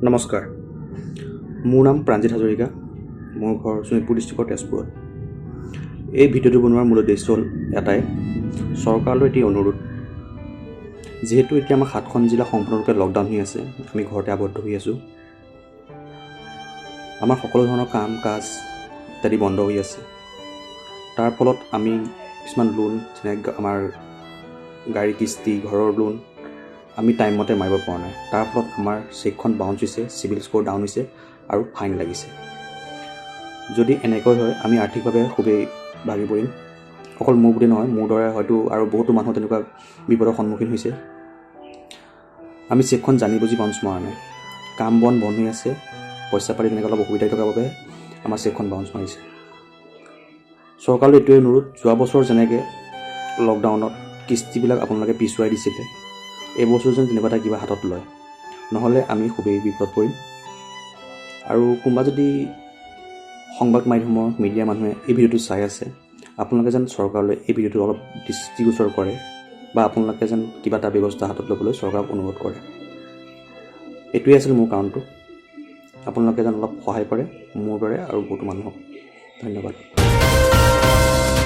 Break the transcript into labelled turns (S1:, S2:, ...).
S1: নমস্কাৰ, মোৰ নাম প্ৰাণজিৎ হাজৰিকা। মোৰ ঘৰ শোণিতপুৰ ডিষ্ট্ৰিক্টৰ তেজপুৰত। এই ভিডিঅ'টো বনোৱাৰ মূল উদ্দেশ্য হ'ল এটাই, চৰকাৰলৈ এটি অনুৰোধ। যিহেতু এতিয়া আমাৰ সাতখন জিলা সম্পূৰ্ণৰূপে লকডাউন হৈ আছে, আমি ঘৰতে আবদ্ধ হৈ আছোঁ, আমাৰ সকলো ধৰণৰ কাম কাজ ইত্যাদি বন্ধ হৈ আছে। তাৰ ফলত আমি কিছুমান লোন, যেনে আমাৰ গাড়ী কিস্তি, ঘৰৰ লোন আমি টাইমমতে মাৰিব পৰা নাই। তাৰ ফলত আমাৰ চেকখন বাউঞ্চ হৈছে, চিভিল স্ক'ৰ ডাউন হৈছে আৰু ফাইন লাগিছে। যদি এনেকৈ হয়, আমি আৰ্থিকভাৱে খুবেই ভাগি পৰিম। অকল মোৰ বুলি নহয়, মোৰ দৰে হয়তো আৰু বহুতো মানুহ তেনেকুৱা বিপদৰ সন্মুখীন হৈছে। আমি চেকখন জানি বুজি বাউঞ্চ মৰা নাই। কাম বন বন্ধ হৈ আছে, পইচা পাতি তেনেকৈ অলপ অসুবিধা হৈ থকাৰ বাবে আমাৰ চেকখন বাউঞ্চ মাৰিছে। চৰকাৰলৈ এইটোৱে অনুৰোধ, যোৱা বছৰ যেনেকৈ লকডাউনত কিস্তিবিলাক আপোনালোকে পিছুৱাই দিছিলে, এইবছৰ যেন তেনেকুৱা এটা কিবা হাতত লয়। নহ'লে আমি খুবেই বিপদত পৰিম। আৰু কোনোবা যদি সংবাদ মাধ্যমৰ মিডিয়া মানুহে এই ভিডিঅ'টো চাই আছে, আপোনালোকে যেন চৰকাৰলৈ এই ভিডিঅ'টো অলপ দৃষ্টিগোচৰ কৰে বা আপোনালোকে যেন কিবা এটা ব্যৱস্থা হাতত ল'বলৈ চৰকাৰক অনুৰোধ কৰে। এইটোৱেই আছিল মোৰ কাৰণটো। আপোনালোকে যেন অলপ সহায় কৰে মোৰ দৰে আৰু বহুতো মানুহক। ধন্যবাদ।